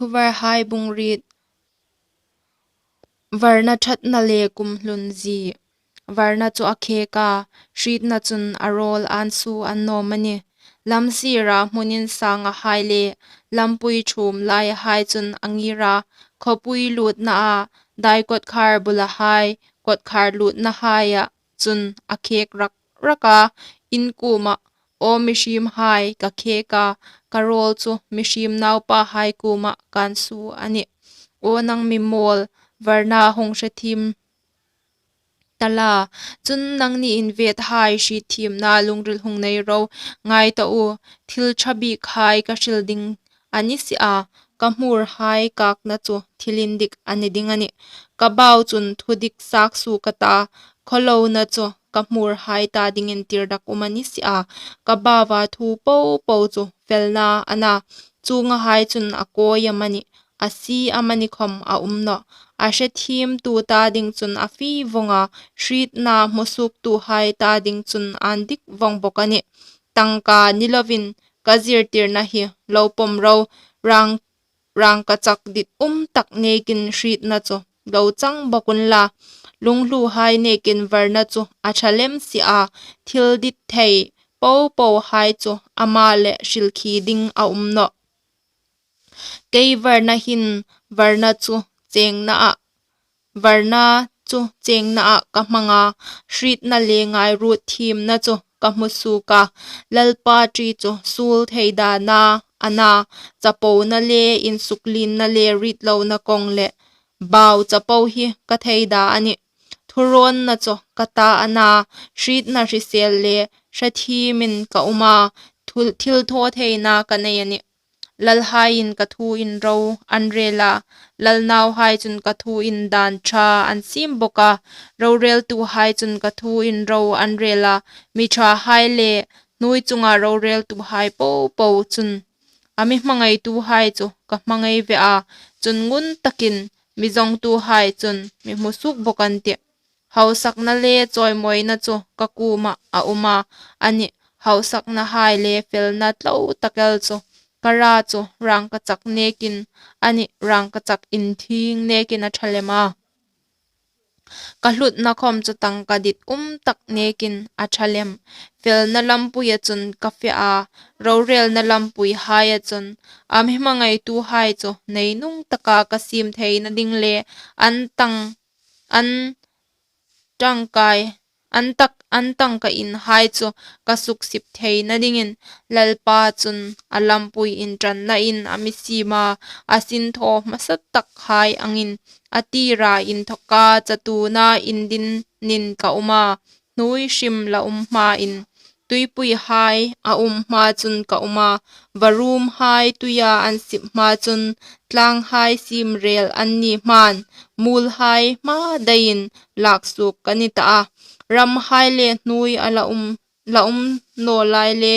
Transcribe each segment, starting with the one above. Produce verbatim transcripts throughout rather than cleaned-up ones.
Thuvarhai bung riet. Varna ṭhatna le kum hlun zie. Varna chu a khek a, hrietna chun a rawl an su an nawm a nih. Lam sira hmun insangahai le lampui ṭhum laihai chun a ngir a, khawpui lutna a, dai kawtkhar bulahai, kawtkhar lutnahaia chun a khek rak rak a, in kuomah, "Aw mihriemhai, ka khek a, ka rawl chu mihriem naupahai kuomah kan su a nih. Aw nang mi mawl, varna hung hre thiem ta la, chun nangni invethai hriet thiemna lungril hung nei ro, ngai ta u, thil ṭha bikhai ka hril ding a ni si a, ka hmurhai kakna chu thil indik a ni ding a nih. Ka bau chun thudik sak suok a ta, khawlona chu ka hmurhai ta dingin tirdak um a ni si a, ka baua thu po po chu felna a na, chungahai chun a kawi amanih, a sie amanih khawm a um nawh. A hre thiemtu ta ding chun a fie vawng a, hrietna hmusuoktuhai ta ding chun an dik vawng bawk a nih. Tangka ni lovin ka zirtirna hi lo pawm ro, rang, rangkachak dit um tak nekin hrietna chu lo chang bawk unla, lunghluhai nekin varna chu a ṭha lem si a, thil dit thei po pohai chu ama le hrilkhie ding a um nawh. Kei varna hin varna chu chengna a, varna chu chengna a ka hmang a, hrietna le ngairuot thiemna chu ka hmu suok a, Lalpa ṭi chu suol thei dana a na, chapona le insuklienna le ritlona kawng le bau chapo hi ka thei da a nih. Thurawnna chu ka ta a na, hrietna hrisel le hre thiemin ka um a, thil, thil thaw theina ka nei a nih. Lalhaiin ka thu inro an rel a, lalnauhai chun ka thu indan ṭha an siem bawk a, roreltuhai chun ka thu inro an rel a, mi ṭhahai le hnuoi chunga roreltuhai po po chun a mi hmangaituhai chu ka hmangai ve a, chun ngun takin mi zawngtuhai chun mi hmu suok bawk an tih. Hausakna le chawimawina chu ka kuomah a um a, a nih, hausaknahai le felna tlo tak el chu ka ra chu rangkachak nekin, a nih, rangkachak inthieng nekin a ṭha lem a. Ka hlutna khawm chu tangka dit um tak nekin a ṭha lem. Felna lampuia chun ka fe a, rorelna lampuihaia chun a mi hmangaituhai chu neinung taka ka siem theina ding le an tang, an tangkai, an tak, an tangka inhai chu ka suksip theina dingin, Lalpa chun a lampui inṭanna in a mi siem a, a sinthaw hmasa takhai angin a tira inthawka chatuona indinin ka um a, hnuoi hrim la um hmain, tuipuihai a um hma chun ka um a, varumhai tuia an sip hma chun, tlanghai siem rel an ni hman, muolhai hma daiin lak suok ka ni ta a, ramhai le hnuoi a la um, la um naw lai le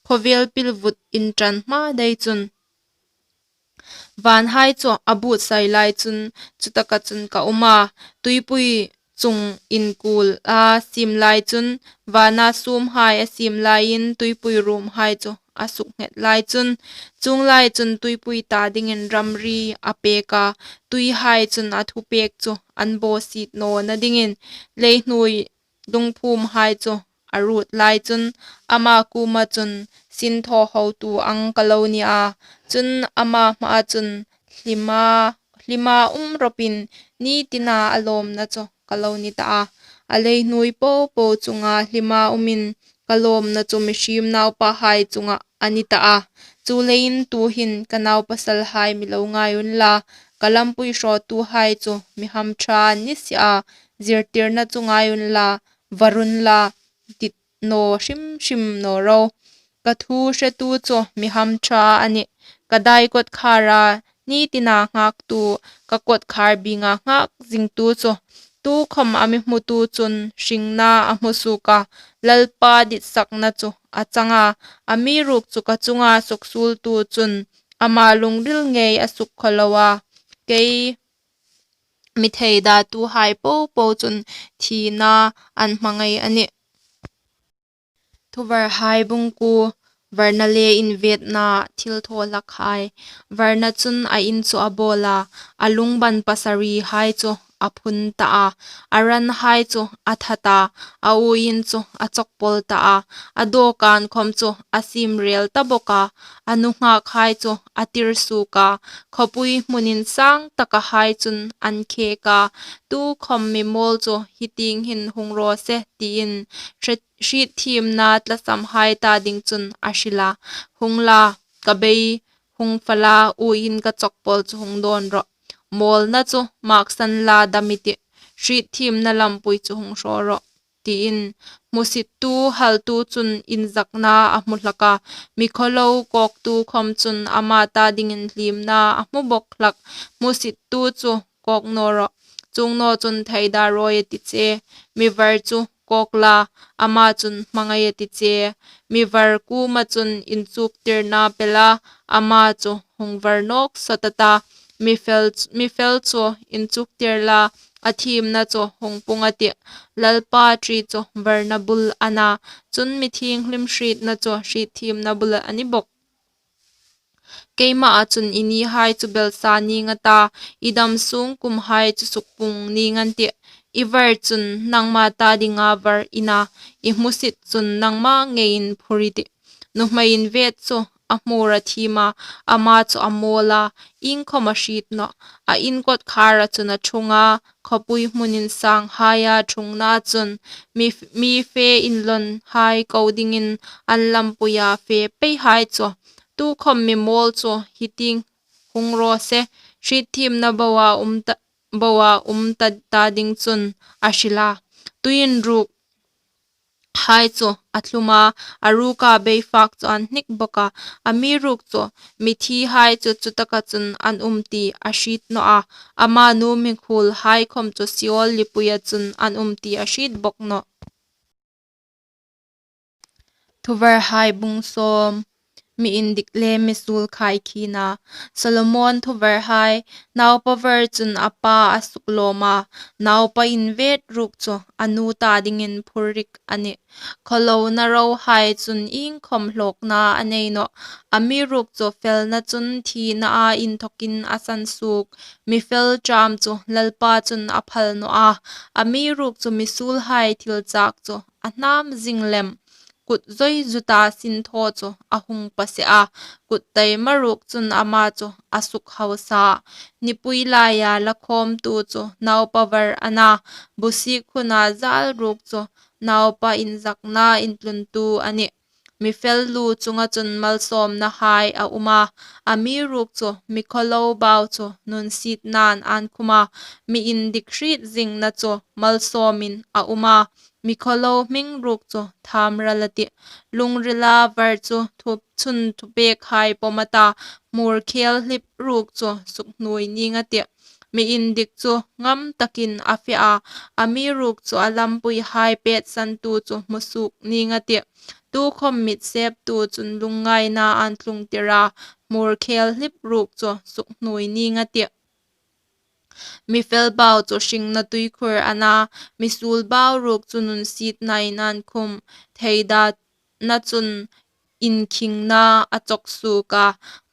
khawvel pilvut inṭan hma dai chun. Vanhai chu a buotsai lai chun, chutaka chun ka um a, tuipui chung inkuol a siem lai chun, vana sumhai a siem laiin tuipui rumhai chu a suknghet lai chun, chuong lai chun tuipui ta dingin ramri a pek a, tuihai chun a thupek chu an bawsiet nawna dingin, leihnuoi lungphumhai chu a ruot lai chun, ama kuoma chun sinthaw hotu ang ka lo ni a, chun ama hmaa chun hlima, hlima um ropin ni tina a lawmna chu ka lo ni ta a. A leihnuoi po po chunga hlima umin ka lawmna chu mihriem naupahai chunga a ni ta a. Chuleiin tuhin ka naupasalhai mi lo ngai unla, ka lampui hrawttuhai chu mi hamṭha an ni si a, zirtirna chu ngai unla, var unla, dit naw hrim hrim naw ro. Ka thu hretu chu mi hamṭha a nih. Ka dai kawtkhara ni tina nghaktu, ka kawtkhar bienga nghak zingtu chu, tukhawm a mi hmutu chun hringna a hmu suok a, Lalpa ditsakna chu a chang a, amiruokchu ka chunga suksuoltu chun ama lungril ngei a sukkhawlo a, kei mi theidatuhai po po chun thina an hmangai a nih. Thuvarhai bung kuo. Varna le invetna thilthaw hlakhai. Varna chun a in chu a bawl a, a lungban pasarihai chu a phun ta a, a ranhai chu a that a, a uiin chu a chawkpawl ta a, a dawkan khawm chu a siem rel ta bawk a, a nunghakhai chu a tir suok a, khawpui hmun insang takahai chun an khek a, tukhawm mi mawl chu hi tieng hin hung raw se tiin hriet, hrietthiemna tlasamhai ta ding chun a hril a, hung la, ka bei hung fal a, uiin ka chawkpawl chu hung dawn rawh. Mawlna chu maksan la dam i tih, hrietthiemna lampui chu hung hraw rawh, tiin. Hmusittu haltu chun inzakna a hmu hlak a, mi khawlo kawktu khawm chun ama ta dingin hliemna a hmu bawk hlak. Hmusittu chu kawk naw rawh, chuong naw chun theida rawi a ti che, mi var chu kawk la, ama chun hmangai a ti che. Mi var kuoma chun inchuktirna pe la, ama chu hung var nawk sawt a ta. Mi fel, mi fel chu inchuktir la, a thiemna chu hung pung a tih. Lalpa ṭi chu varna bul a na, chun mi thienghlim hrietna chu hrietthiemna bul a ni bawk. Keima a chun i nihai chu belsa ning a ta, i dam sung kumhai chu sukpung ning an tih. I var chun nangma ta dinga var i na, i hmusit chun nangma ngeiin phur i tih. Nuhmei invet chu a hmur a thiem a, ama chu a mawl a, iengkhawm a hriet nawh. A in kawtkhara chun a ṭhung a, khawpui hmun insanghaia ṭhungna chun mi, mi fe inlawnhai ko dingin an lampuia fe peihai chu. Tukhawm mi mawl chu hi tieng hung raw se, hrietthiemna boa um ta, boa um ta, ta ding chun a hril a. Tuiin rukhai chu a thlum a, a ruka bei fak chu an hnik bawk a. Amiruokchu mithihai chu chutaka chun an um ti a hriet nawh a, ama nu mikhuolhai khawm chu Seol lipuia chun an um ti a hriet bawk nawh. Thuvarhai bung sawm. Mi indik le mi suol khai khina. Solomon thuvarhai. Naupa var chun a pa a suklawm a, naupa invet ruok chu a nu ta dingin phurrik a nih. Khawlona rohai chun iengkhawm hlawkna a nei nawh. Amiruokchu felna chun thinaa inthawkin a sansuok. Mi fel ṭam chu Lalpa chun a phal nawh a, amiruokchu mi suolhai thil chak chu a hnam zing lem. Kut zawi zuta sinthaw chu a hung pasie a, kut taima ruok chun ama chu a suk hausa. Nipui laia la khawmtu chu naupa var a na, busik huna zal ruok chu naupa inzakna intluntu a nih. Mi fel lu chunga chun malsawmnahai a um a, amiruokchu mi khawlo bau chu nunsietnain an khum a, mi indik hriet zingna chu malsawmin a um a, mi khawlo hming ruok chu thamral a tih. Lungrila var chu thup chun thupekhai pawm a ta, hmur khel hlip ruok chu sukhnuoi ning a tih. Mi indik chu ngam takin a fe a, amiruokchu a lampuihai pet santu chu hmusuok ning a tih. Tukhawm mit septu chun lungngaina an tlungtir a, hmur khel hlip ruok chu sukhnuoi ning a tih. Mi fel bau chu hringna tuikhur a na, mi suol bau ruok chu nunsietnain an khum. Theidana chun inkhingna a chawk suok a,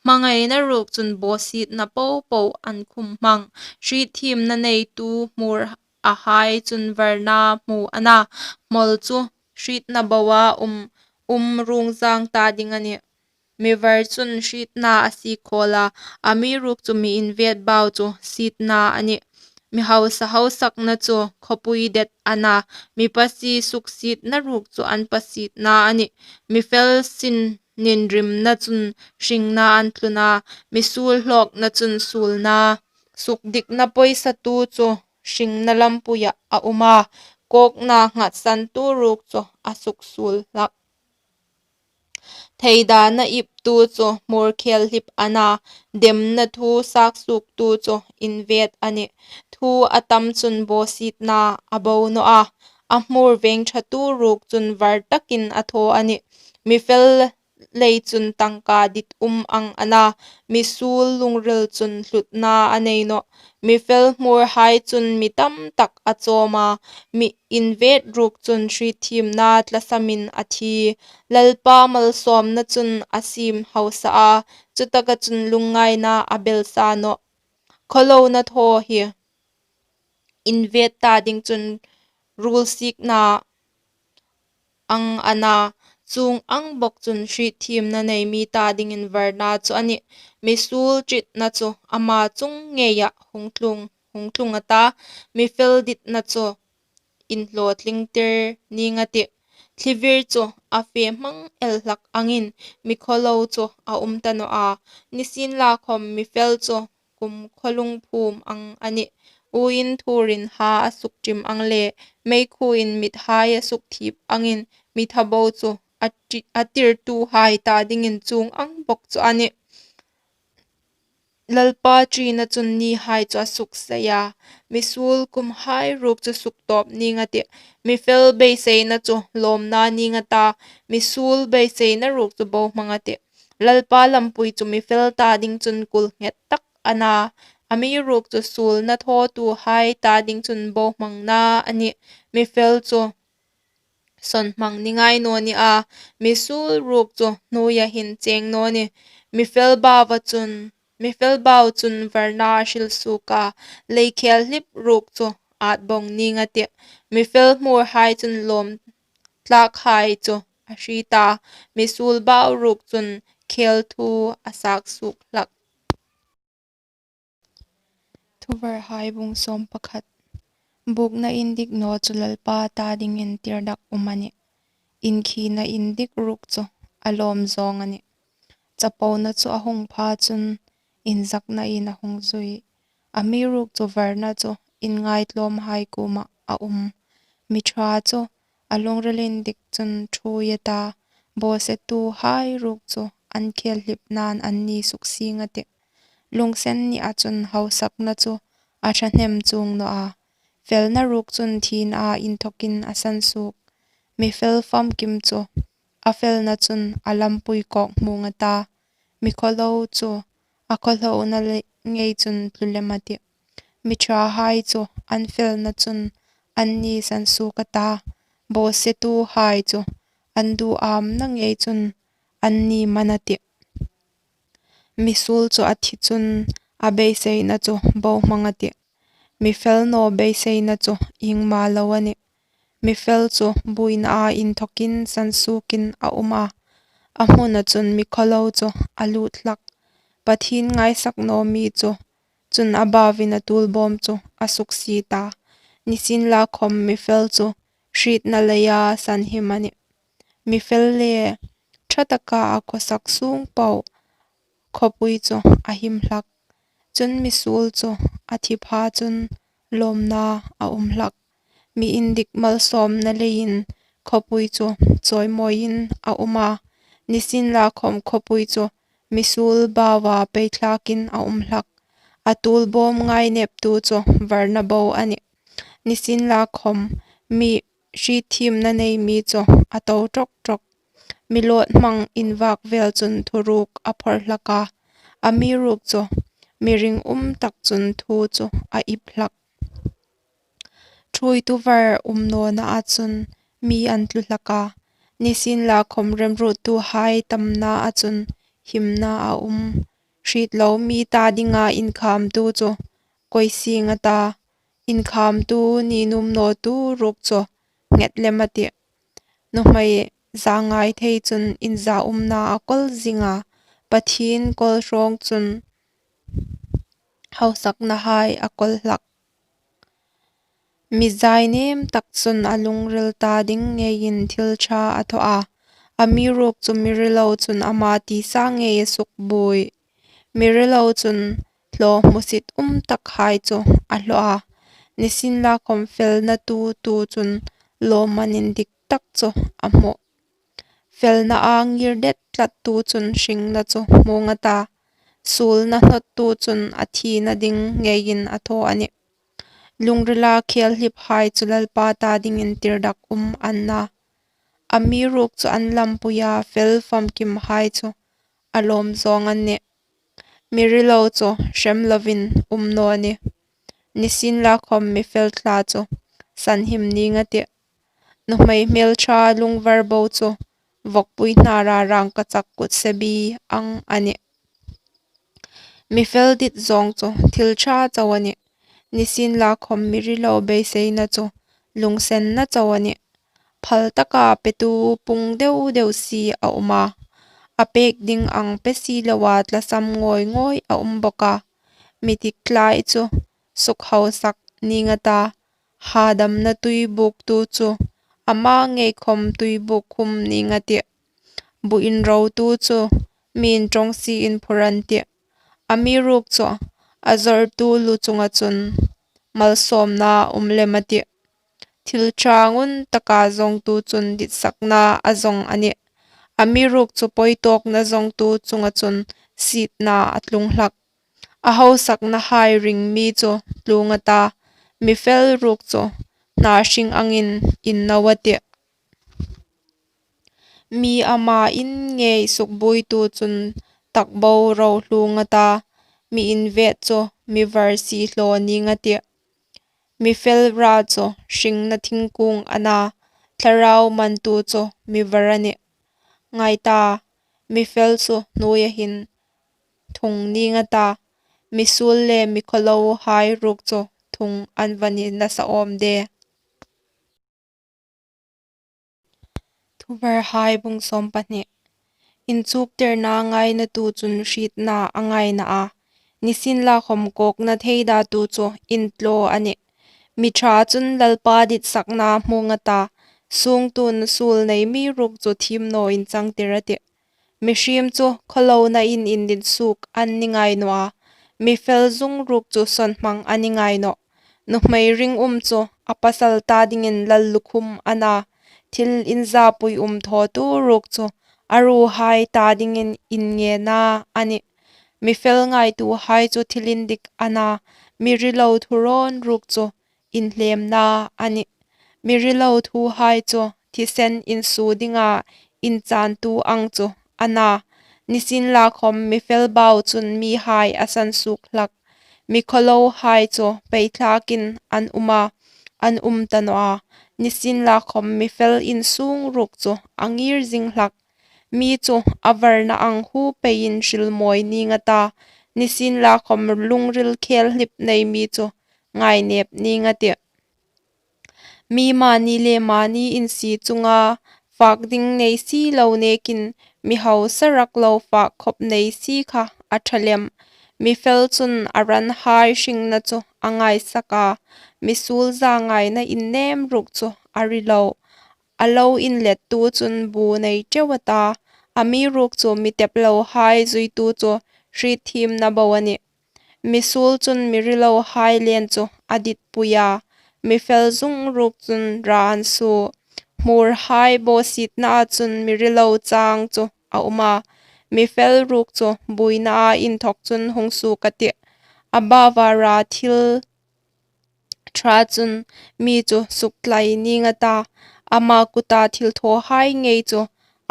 hmangaina ruok chun bawsietna popo an khum hmang. Hrietthiemna neitu hmur ahai chun varna hmu a na, hmawl chu hrietna boa um, um rungzang ta ding a nih. Mi var chun hrietna a sik khawl a, amiruokchu mi invet bau chu sietna a nih. Mi hausa hausakna chu khawpui det a na, mi pasie suksietna ruok chu an pasietna a nih. Mi fel sin ninrimna chun hringna an tlun a, mi suol hlawkna chun suolna. Sukdikna poisatu chu hringna lampuia a um a, kawkna nghatsantu ruok chu a suksuol hlak. Theidana iptu chu hmur khel hlip a na, demna thu saksuoktu chu invet a nih. Thu a tam chun bawsietna a bo naw a, a hmur veng ṭhatu ruok chun var takin a thaw a nih. Mi fel lei chun tangka dit um ang a na, mi suol lungril chun hlutna a nei nawh. Mi fel hmûrhai chun mi tam tak a châwm a, mi invêt ruok chun hrietthiemna tlasamin a thi. Lalpa malsâwmna chun a siem hausa a, chutaka chun lungngaina a belsa nawh. Khawhlona thaw hi invêt ta ding chun ruolsiekna ang a na, chuong ang bawk chun hrietthiemna nei mi ta dingin varna chu a nih. Mi suol ṭitna chu ama chung ngeia hung tlung, hung tlung a ta, mi fel ditna chu inhlawtlingtir nîng a tih. Thlivir chu a fe hmang el hlak angin mi khawhlo chu a um ta nawh a. Nisienlakhawm mi fel chu kumkhaw lungphûm ang a nih. Uoin thurin ha a sukṭim ang le meikhuoin mithai a sukthip angin mi thabo chu a ṭi-, a tirtuhai ta dingin chuong ang bawk chu a nih. Lalpa ṭina chun nihai chu a suksei a, mi suol kumhai ruok chu suktâwp nîng a tih. Mi fel beiseina chu lâwmna nîng a ta, mi suol beiseina ruok chu bohmang a tih. Lalpa lampui chu mi fel ta ding chun kul nghet tak a na, amiruokchu suolna thawtuhai ta ding chun bohmangna a nih. Mi fel chu sawnhmang ni ngai naw ni a, mi suol ruok chu hnuoia hin cheng naw ni. Mi fel baua chun, mi fel bau chun varna a hril suok a, lei khêl hlip ruok chu âtbawng nîng a tih. Mi fel hmûrhai chun lâwm tlakhai chu a hriet a, mi suol bau ruok chun khêl thu a sâk suok hlak. Thuvarhai bung sawm pakhat. Bûkna indik naw chu Lalpa ta dingin tirdak um a nih. Inkhina indik ruok chu a lâwm zawng a nih. Chapona chu a hung pha chun inzaknain a hung zui. Amiruokchu varna chu inngaitlâwmhai kuomah a um. Mi ṭha chu a lungril indik chun ṭhuoi a ta, bawsetuhai ruok chu an khêl hlipnain anni suksieng a tih. Lungsen nia chun hausakna chu a ṭhahnem chuong naw a, felna ruok chun thina inthawkin a sansuok. Mi fel famkim chu a felna chun a lampui kâwkhmûng a ta, mi khawhlo chu a khawhlona le ngei chun tlu lem a tih. Mi ṭhahai chu an felna chun anni sansuok a ta, bawsetuhai chu an duâmna ngei chun anni man a tih. Mi suol chu a thi chun a beiseina chu bohmang a tih. Mi fel naw beiseina chu iengma lo a nih. Mi fel chu buoinaa inthawkin sansuokin a um a, a hmuna chun mi khawhlo chu a lût hlak. Pathien ngaisak naw mi chu chun a bauin a tuolbâwm chu a suksiet a. Nisienlakhawm mi fel chu hrietna leia sanhim a nih. Mi fel le ṭhataka a khawsak sûng po khawpui chu a him hlak. Chun mi suol chu a thi pha chun lâwmna a um hlak. Mi indik malsâwmna leiin khawpui chu chawimawiin a um a, nisienlakhawm khawpui chu mi suol baua peithlakin a um hlak. A tuolbâwm ngaineptu chu varna bo a nih. Nisienlakhawm mi hriethiemna nei mi chu a to ṭawk ṭawk. Mi lâwt hmang invâk vêl chun thuruk a phawrh hlak a, amiruokchu mi ringum tak chun thu chu a ip hlak. Ṭhuoitu var um nawna chun mi an tlu hlak a, nisienlakhawm remruottuhai tamna chun himna a um. Hrietlo mi ta dinga inkhâmtu chu kawisieng a ta, inkhâmtu ni nuomnawtu ruok chu nghet lem a tih. Nuhmei zangai thei chun inzaumna a kawl zing a, Pathien kawlhrawng chun hausaknahai a kawl hlak. Mi zainêm tak chun a lungril ta ding ngeiin thil ṭha a thaw a, amiruokchu mi rilo chun ama tisa ngei a sukbuoi. Mi rilo chun hlaw hmusit um takhai chu a hlaw a, nisienlakhawm felnatu tu chun lâwmman indik tak chu a hmu. Felnaa ngîr det tlattu chun hringna chu hmûng a ta, suolna hnawttu chun a thina ding ngeiin a thaw a nih. Lungrila khêl hliphai chu Lalpa ta dingin tirdak um an na, Amiruokchu an lampuia fel famkimhai chu a lawm zawng an nih. Mi rilo chu hrem lovin um naw nih. Nisienlakhawm mi fel thla chu sanhim ning a tih. Nuhmei hmelṭha lungvar bo chu vawkpui hnara rangkachak kutsebi ang a nih. Mi fel dit zawng chu thil ṭha chau a nih. Nisienlakhawm mi rilo beiseina chu lungsenna chau a nih. Phal taka petu pung deu deu si a um a, a pek ding ang pe si loa tlasam ngawi ngawi a um bawk a. Mi dik tlai chu sukhausak ning a ta, hadamna tui buktu chu ama ngei khawm tui buk khum ning a tih. Bu inrotu chu mi inṭawng si inphur an tih. Amiruokchu a zawrtu lu chunga chun malsawmna um lem a tih. Thil ṭha ngun taka zawngtu chun ditsakna a zawng a nih. Amiruokchu pawitawkna zawngtu chunga chun sietna a tlung hlak. A hausaknahai ring mi chu tlung a ta, mi fel ruok chu hna hring angin inno a tih. Mi ama in ngei sukbuoitu chun takbo ro hlung a ta, mi invet chu mi var si hlaw ning a tih. Mi fel ra chu hringna thingkung a na, thlarau mantu chu mi var a nih. Ngai ta, mi fel chu hnuoia hin thung ning a ta, mi suol le mi khawlohai ruok chu thung an va ni nasa awm de. Thuvarhai bung sawm pahni. Inchuktirna ngainatu chun hrietna a ngaina a, nisienlakhawm kawkna theidatu chu intlaw a nih. Mi ṭha chun Lalpa ditsakna hmu ngat a, sungtu suol nei mi ruok chu thiem naw inchangtir a tih. Mihriem chu khawlohnain inditsuok an ni ngai naw a, mi fel zung ruok chu sawnhmang a ni ngai nawh. Nuhmei ringum chu a pasal ta dingin lallukhum a na, thil inzapui um thawtu ruok chu a ruhai ta dingin inngenna a nih. Mi fel ngaituhai chu thil indik a na, mi rilo thurawn ruok chu inhlemna a nih. Mi rilo thuhai chu thisen insuo dinga inchantu ang chu a na, nisienlakhawm mi fel bau chun mihai a sansuok hlak. Mi khawlohai chu peithlakin an um a, an um ta naw a, nisienlakhawm mi fel insung ruok chu a ngir zing hlak. Mi chu a varna ang hu peiin hril mawi ning a ta, nisienlakhawm lungril khelhlip nei mi chu ngainep ning a tih. Mi mani le mani insi chunga fak ding nei si lo nekin mi hausa rak lo fak khawp nei si kha a ṭha lem. Mi fel chun a ranhai hringna chu a ngaisak a, mi suol zangaina innem ruok chu a rilo. A lo inlettu chun bu nei teu a ta, amiruokchu mi teplohai zuitu chu hriethiemna bo a nih. Mi suol chun mi rilohai len chu a ditpui a, mi fel zung ruok chun ra an suo. Hmurhai bawsietnaa chun mi rilo chang chu a um a, mi fel ruok chu buoinaa inthawk chun hung suok a tih. A baua ra thil ṭha chun mi chu suktlai ning a ta, ama kuta thilthawhai ngei chu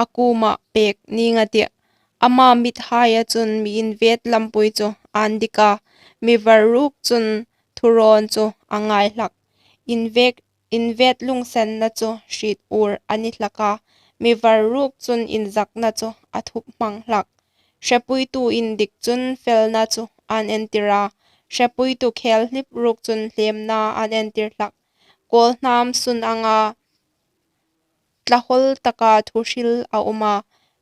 a kuoma pek ning a tih. Ama mithaia chun mi invet lampui chu an dik a, mi var ruok chun thurawn chu a ngai hlak. Invet, invet lungsenna chu hriet ur a ni hlak a, mi var ruok chun inzakna chu a thup hmang hlak. Hrepuitu indik chun felna chu an entir a, hrepuitu khelhlip ruok chun hlemna an entir hlak. Kawlhnam sun anga tlahawl taka thuhril a um a,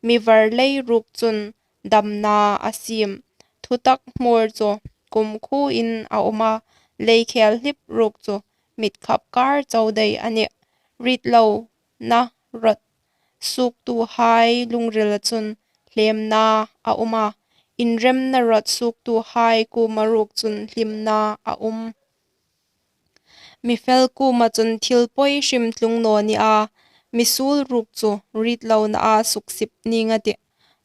mi var lei ruok chun damna a siem. Thutak hmur chu kumkhuoin a um a, lei khelhlip ruok chu mitkhap kar chau dai a nih. Rit lo na rawt suoktuhai lungrila chun hlemna a um a, inremna rawt suoktuhai kuoma ruok chun hlimna a um. Mi fel kuoma chun thil pawi hrim tlung naw ni a, mi suol ruok chu rit lonaa suksip ning a tih.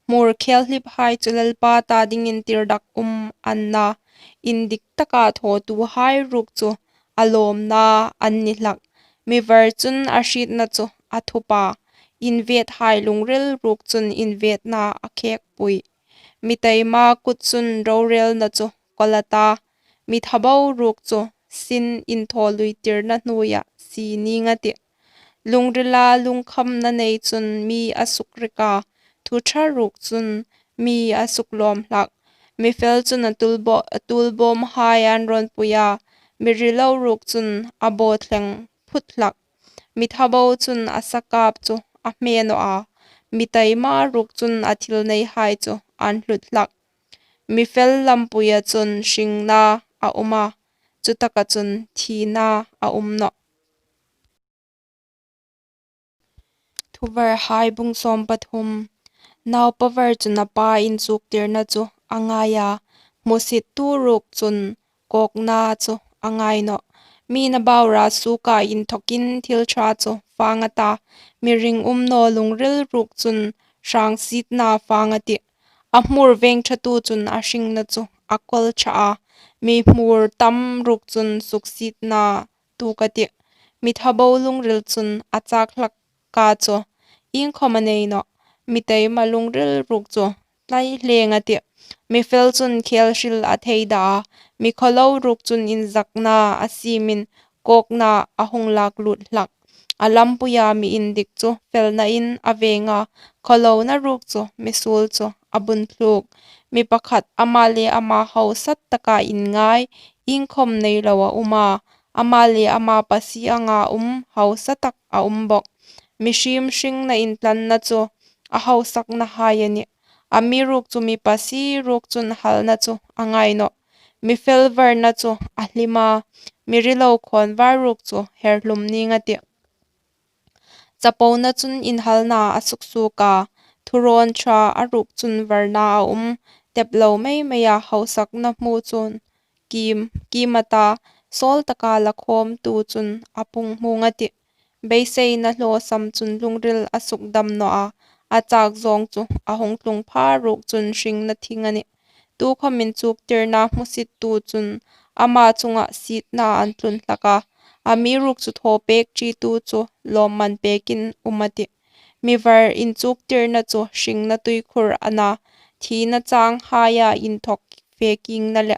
Hmur khelhliphai chu Lalpa ta dingin tirdak um an na, indik taka thawtuhai ruok chu a lawmna an ni hlak. Mi var chun a hrietna chu a thup a, invethai lungril ruok chun invetna a khêkpui. Mi taima kut chun rorêlna chu kawl a ta, mi thabo ruok chu sin inthawluitirna hnuoia sie nîng a tih. Lungrila lungkhamna nei chun mi a sukrik a, thu ṭha ruok chun mi a suklâwm hlak. Mi fel chun a tulbo-, a tulbâwmhai a'n rawnpui a, mi rilo ruok chun a bawthleng phut hlak. Mi thabo chun a sakâp chu a hme naw a, mi taima ruok chun a thil neihai chu a'n hlut hlak. Mi fel lampuia chun hringna a um a, chutaka chun thina a um nawh. Thuvarhai bung sawm pathum. Naupa var chun a pa inchuktirna chu a ngai a, hmusittu ruok chun kawkna chu a ngai nawh. Mi nabau ra suoka inthawkin thil ṭha chu fâng a ta, mi ringum naw lungril ruok chun hrâng sietna fâng a tih. A hmûr vêng ṭhatu chun a hringna chu a kawl ṭha a, mi hmûr tam ruok chun suksietna tuok a tih. Mi thabo lungril chun a châk hlak a chu iengkhawm a nei nawh. Mi taima lungril ruok chu tlai hlêng a tih. Mi fel chun khêl hril a theida a, mi khawlo ruok chun inzakna a siemin kawkna a hung lâk lût hlak. A lampuia mi indik chu felnain a vêng a, khawlona ruok chu mi suol chu a bun thluk. Mi pakhat ama le ama hausa taka inngai, iengkhawm nei lo a um a, ama le ama pasie anga um hausa tak a um bawk. Mihriem hringna intlanna chu a hausaknahai a nih. Amiruokchu mi pasie ruok chun halna chu a ngai nawh. Mi fel varna chu a hlim a, mi rilo khâwnvar ruok chu herhlum nîng a tih. Chapona chun inhalna a suksuok a, thurawn ṭha a ruok chun varna a um. Teplo mei meia hausakna hmu chun kîm, kîm a ta, sawl taka lakhâwmtu chun a pung hmûng a tih. Beiseina hlawsam chun lungril a sukdam naw a, a châk zâwng chu a hung tlung pha ruok chun hringna thing a nih. Tukhawm inchuktirna hmusittu chun ama chunga sietna a'n tlun hlak a, amiruokchu thawpêk ṭitu chu lâwmman pêkin um a tih. Mi var inchuktirna chu hringna tuikhur a na, thina chânghaia inthawk fe kîngna le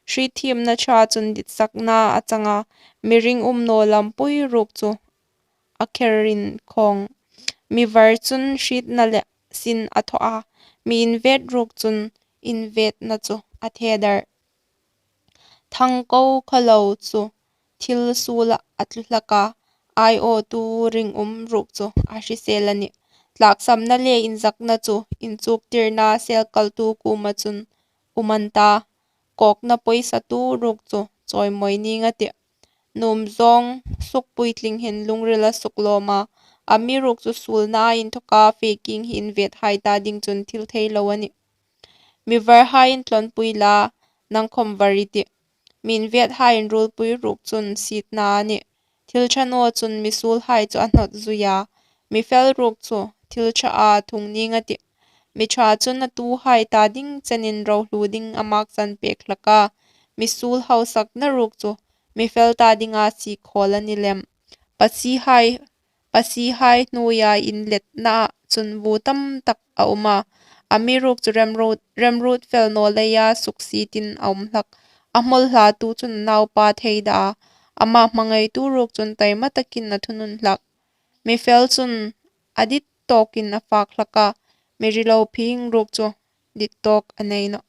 hriet thiemna ṭha chun ditsakna a chang a, mi ringum naw lampui ruok chu a kher inkhawng. Mi var chun hrietna le sin a thaw a, mi invet ruok chun invetna chu a thedar. Thangko khawlo chu thil suola a tlu hlak a, aiawtu ringum ruok chu a hrisel a nih. Tlâksamna le inzakna chu inchuktirna selkaltu kuoma chun um an ta, kawkna poisatu ruok chu chawimawi nîng a tih. Nuom zâwng sukpuitling hin lungril a suklâwm a, amiruokchu suolna inthawka fe kîng hi invethai ta ding chun thil thei lo a nih. Mi varhai intlawnpui la, nang khawm var i tih. Mi invethai inruolpui ruok chun sietna a nih. Thil ṭha naw chun mi suolhai chu a hnawt zui a, mi fel ruok chu thil ṭhaa thung nîng a tih. Mi ṭha chun a tuhai ta ding chenin rohlu ding a mâksan pêk hlak a, mi suol hausakna ruok chu mi fel ta dinga sie khawl a ni lem. Pasiehai, pasiehai hnuoia inletnaa chun vu tam tak a um a, amiruokchu remruot, remruot fel naw leia suksietin a um hlak. A hmawl hlatu chun a naupa theida a, ama hmangaitu ruok chun taima takin a thunun hlak. Mi fel chun a dit tâwkin a fâk hlak a, mi rilo phing ruok chu dit tâwk a nei nawh.